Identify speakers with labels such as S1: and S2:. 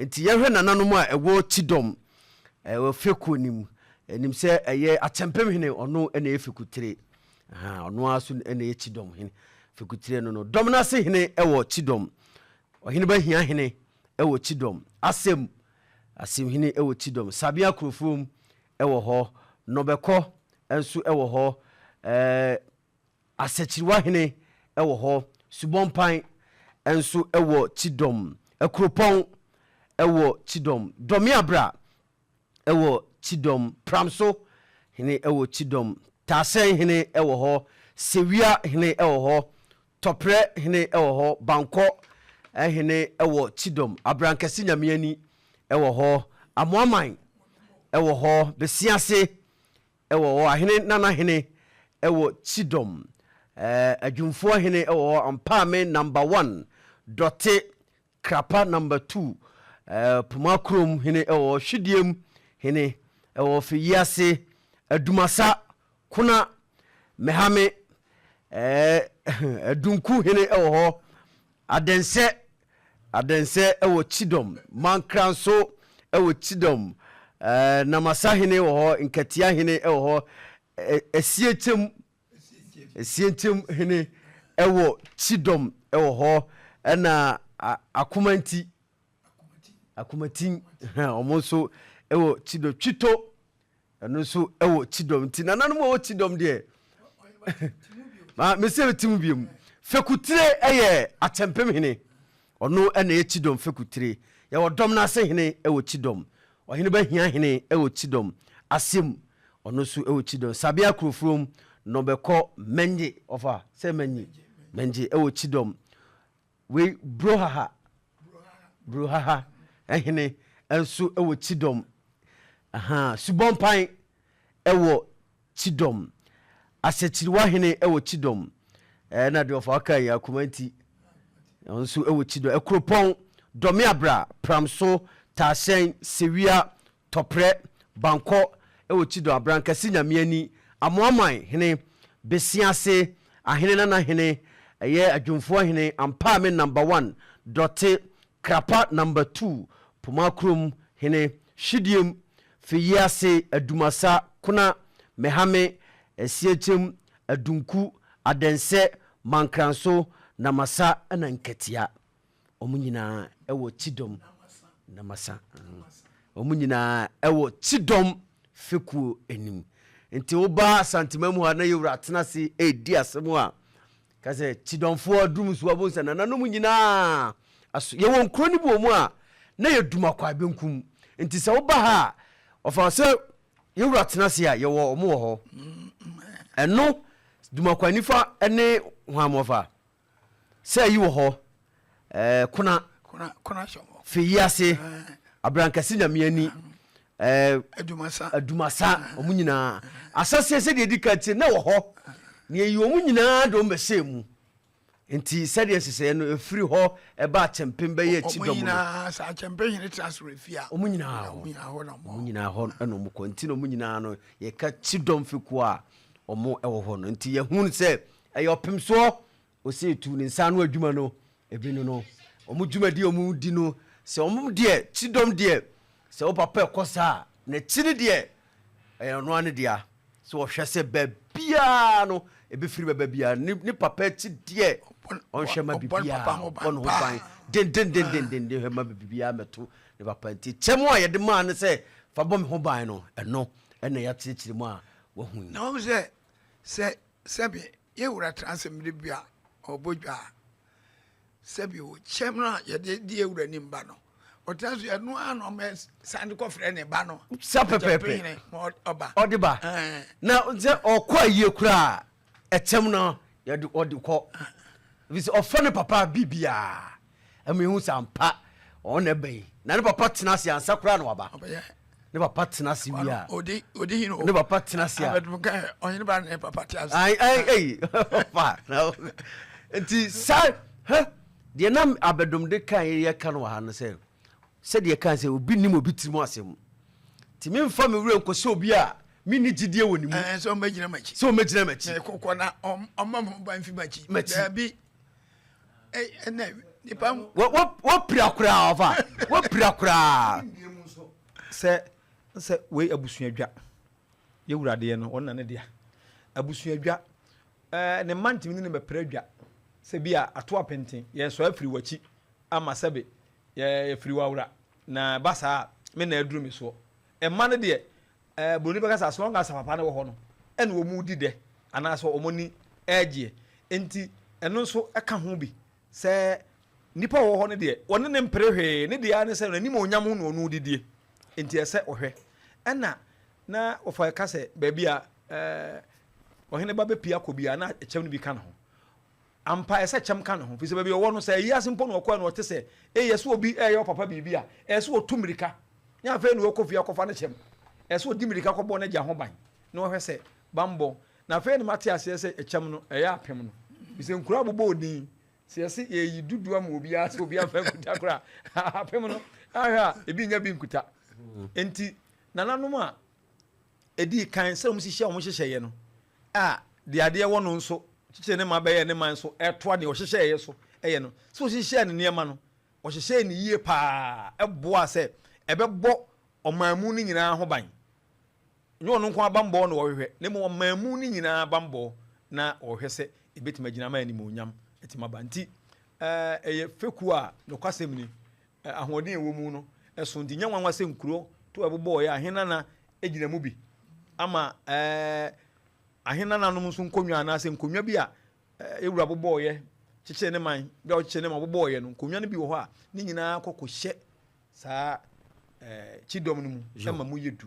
S1: Nti yɛhwɛ nananom a ɛwɔ Kyidɔm ɛwɔ fekuo no mu. Ɛnim sɛ ɛyɛ Akyɛmpem hene, ɔno na ɛyɛ fekutire. Ɔno ara so na ɛyɛ Kyidɔm hene. Fekutire no no. Dɔm no ase hene ɛwɔ Kyidɔm. Ɔhene Bahia hene ɛwɔ Kyidɔm. Asɛm, Asɛm hene ɛwɔ Kyidɔm. Sabea Kurofuom ɛwɔ hɔ. Nɔbɛkɔ nso ɛwɔ hɔ. Ɛɛ Asɛkyiriwa hene wɔ hɔ, Subɔmpan nso wɔ Kyidɔm, Akuropɔn wɔ Kyidɔm, Dɔmeabra wɔ Kyidɔm, Pramso hene wɔ Kyidɔm, Taasɛn hene wɔ hɔ, Sewia hene wɔ hɔ, Tɔprɛ hene wɔ hɔ, Bankɔ hene wɔ Kyidɔm, Abrankɛse Nyameani wɔ hɔ, Amoaman wɔ hɔ, Besiase wɔ hɔ, Ahene Nana Hene wɔ Kyidɔm, Adwumfoɔ Hene wɔ hɔ, Ampaame Number One, Dɔte, Krapa Number Two, Poma Kurom Hene wɔ hɔ, Hwidiem Hene wɔ hɔ, Feyiase, Adumasa, Kona, Mehame, Adunku Hene wɔ hɔ, Adɛnsɛ, Adɛnsɛ wɔ Kyidɔm, Mankranso wɔ Kyidɔm, Namasa hene wɔ hɔ, Nkatia hene wɔ hɔ, Asiekyem, Asiekyem hene wɔ Kyidɔm wɔ hɔ, ɛna Akomanti, Akomatin, wɔn nso wɔ Kyidɔm, Twito Ɛno nso wɔ kyidɔm nti nananom a wɔ kyidɔm deɛ ma mesɛ mete mu biom. Fekutire yɛ akyɛmpem hene, ɔno na ɛyɛ kyidɔm fekutire. Yɛwɔ dɔm no ase hene wɔ kyidɔm, ɔhene bahia hene wɔ kyidɔm, asem ɔno nso wɔ kyidɔm, sabea kurofurom nɔbɛkɔ mɛngye ɔfa sɛ mɛnye mɛngye wɔ kyidɔm, wei brohaha Bruhaha hene nso wɔ Kyidɔm. Ahaa, Subɔmpan wɔ Kyidɔm. Asɛkyiriwa hene wɔ Kyidɔm. Ɛna deɛ ɔfa ɔka yi akoma nti ɔno nso wɔ Kyidɔm. Akuropɔn, Dɔmeabra, Pramso, Taahyɛn, Sewia, Tɔprɛ, Bankɔ wɔ Kyidɔn, Abrankɛse Nyameani, Amoaman hene, Besiase, Ahene Nana hene, ɛyɛ Adwumfoɔ hene, Ampaame number one, Dɔte, Krapa number two, Pomakurom hene, Hwidiem, Feyiase, Adumasa, Kona, Mehame, Asiakyem, Adunku, Adɛnsɛ, Mankranso, Namasa ɛna Nkatia. Wɔn nyinaa wɔ kyidɔm namasa. Wɔn nyinaa wɔ kyidɔm fekuo anim. Nti woba Asantema mu ha na yɛwura atena ase ɛredi asɛm a, ka sɛ kyidɔmfoɔ adum so abom sɛ nananom nyinaa aso. Yɛwɔ nkuro no bi wɔ mu a na yɛ Dumakwae benkum. Nti sɛ woba ha a, ɔfa sɛ yɛwura tena ase a yɛwɔ wɔn wɔ hɔ. Ɛno Dumakwae nifa ne hwan wɔfa? Sɛ ayi wɔ hɔ eh, kona.
S2: Kona, kona hyɛ hɔ.
S1: Fi yi ase, abrankɛse nyame ani. Eh,
S2: Adumasa.
S1: Adumasa, wɔn nyinaa. Asaseɛ sɛdeɛ ɛdi kan tie na ɛwɔ hɔ. Na yɛyi wɔn nyinaa de wɔn bɛhyɛɛ mu. Nti sɛdeɛ nhyehyɛeɛ no ɛfiri hɔ ɛba akyɛmpem bɛyɛ akyi dɔm no.
S2: Wɔn nyinaa saa akyɛmpem hene tena soro efi a.
S1: Wɔn nyinaa hɔ.
S2: Wɔn nyinaa hɔ na wɔn.
S1: Wɔn nyinaa hɔ na wɔn kɔ. Nti na wɔn nyinaa no yɛka kyidɔm fekuo a wɔn wɔ hɔ no. Nti yɛhunu sɛ Ɛyɛ ɔpemsoɔ, ɔsɛ tu ne nsa ano adwuma no ebi no no wɔn dwumadi a wɔn di no sɛ wɔn deɛ kyidɔm deɛ sɛ wo papa ɛkɔ saa n'akyi no deɛ ɛyɛ ɔno ara ne dea sɛ ɔhwɛ sɛ baabiara no ebɛfiri bɛba biara ne ne papa akyi deɛ ɔnhwɛ ma biribiara ɔbɔ ne ho ban dendendendenden hwɛ ma biribiara mɛto ne papa nti kyɛm a yɛde maa no sɛ fa bɔ me ho ban no ɛno ɛna yɛakyerɛkyerɛ mu a wahu yi.
S2: Na wɔn sɛ sɛ Sɛbe yɛn wura tra ase mmere bi a ɔbɔ dwa a, sɛbe o, kyɛm no a yɛde di yɛn wura anim ba no, ɔtra so ɛno ara na ɔmɛ san de kɔfrɛ ne ba no.
S1: Sa pɛpɛɛpɛ.
S2: Ma ɔba.
S1: Ɔde ba. Na sɛ ɔkɔ ayie koraa ɛkyɛm no yɛde ɔde kɔ. Efisɛ ɔfa ne papa biribiara. Ɛma ehu sɛ ampa ɔno na ɛba yi. Na ne papa tena ase ansa koraa na waba. Ne papa tena ase wie a.
S2: Odi odi hin o.
S1: Ne papa tena ase a.
S2: Abɛdum ka ɔhene ba ne papa te ase.
S1: Ayi ayi ayi ɔfa na nti saa hɛ deɛ na abɛdum de kan yɛ ka no wɔ ha no sɛ sɛdeɛ kan sɛ obi nim obi tirim asɛm nti memfa me werɛ nkɔhyɛ obi a menni gyidie wɔ ne mu.
S2: Ɛɛ sɛ ɔmɛgyina m'akyi.
S1: Sɛ ɔmɛgyina m'akyi.
S2: Mɛkɔkɔ na ɔma mo ba mfi m'akyi.
S1: M'akyi.
S2: Daabi. Ɛnna. Nipa
S1: Wapira koraa ɔfa wapira koraa.
S3: Sɛ wei abusuadwa yɛ wuradeɛ no, ɔno na ne dea. Abusuadwa ne mma ntumi ne ne bɛpere adwa sɛ bi a ato apenten yɛsɔ afiri w'akyi ama sɛbe yɛfiri w'awura na ɛba saa a me na aduru me soɔ. Mma no deɛ buroni bɛka sɛ as long as papa no wɔ hɔ no ɛna wɔn di dɛ anaasɛ wɔn ani ɛregyeɛ. Nti ɛno nso ɛka ho bi sɛ nipa wɔ hɔ no deɛ wɔne ne mpere hwee, ne deɛ ara ne sɛ n'anim onyam ho na ɔno didie, nti ɛsɛ ɔhwɛ. Ɛna na wɔfa ɛka sɛ baabi a ɔhene ba bɛpie akɔ bi a na ɛkyɛm no bi ka ne ho. Ampa, ɛsɛ kyɛm ka ne ho, firi sɛ baabi ɔwɔ no, sɛ ɛyi ase mpo na ɔkɔɛ na ɔte sɛ ɛyɛ sɛ obi ɛyɛ ɔpapa biribi a, ɛyɛ sɛ ɔtu mmirika ne afei na ɔkɔ fie akɔfa ne kyɛm. Ɛsɛ ɔdi mmirika kɔbɔ n'agya ho ban na ɔhwɛ sɛ bambɔ. Na afei na mate aseɛ sɛ ɛkyɛm no ɛyɛ apem no, firi sɛ nkuro abobɔ odin sɛ yɛse yɛyi dudu ama obiara sɛ obiara mfa nkuta koraa, apem no ahwɛ a ebi nya bi nkuta. Nti nananom a ɛdii kan sɛ wɔn hyehyɛ wɔn hyehyɛeɛ no a deɛ adeɛ wɔ no nso kyekyere ne ma bɛyɛ ne man so ɛtoa deɛ ɔhyehyɛeɛ so ɛyɛ no sɛ ɔhyehyɛɛ ne nneɛma no, ɔhyehyɛɛ ne yie paa, ɛboa sɛ ɛbɛbɔ ɔman mu no nyinaa ho ban. Nyɛ ɔno nko abanbɔ na ɔhwehwɛ, na mmom ɔman mu no nyinaa abanbɔ na ɔhwɛ sɛ ɛbɛtumi agyina ama animuonyam atumi aba. Nti ɛyɛ fekuo a nokwasɛm ni, ahoɔden a ɛwɔ mu no ɛso, nti nyɛ nwanwa sɛ nkuro to ɛbobɔɔyɛ ahenana gyina mu bi ama ahenananom nso nkonnwa anaasɛ nkonnwa bi a ewura bobɔɔyɛ kyekyere ne man bi a ɔkyekyere ne man bobɔɔyɛ no, nkonnwa no bi wɔ hɔ a ne nyinaa kɔ kɔhyɛ saa kyidɔm no mu ma mu yɛ du.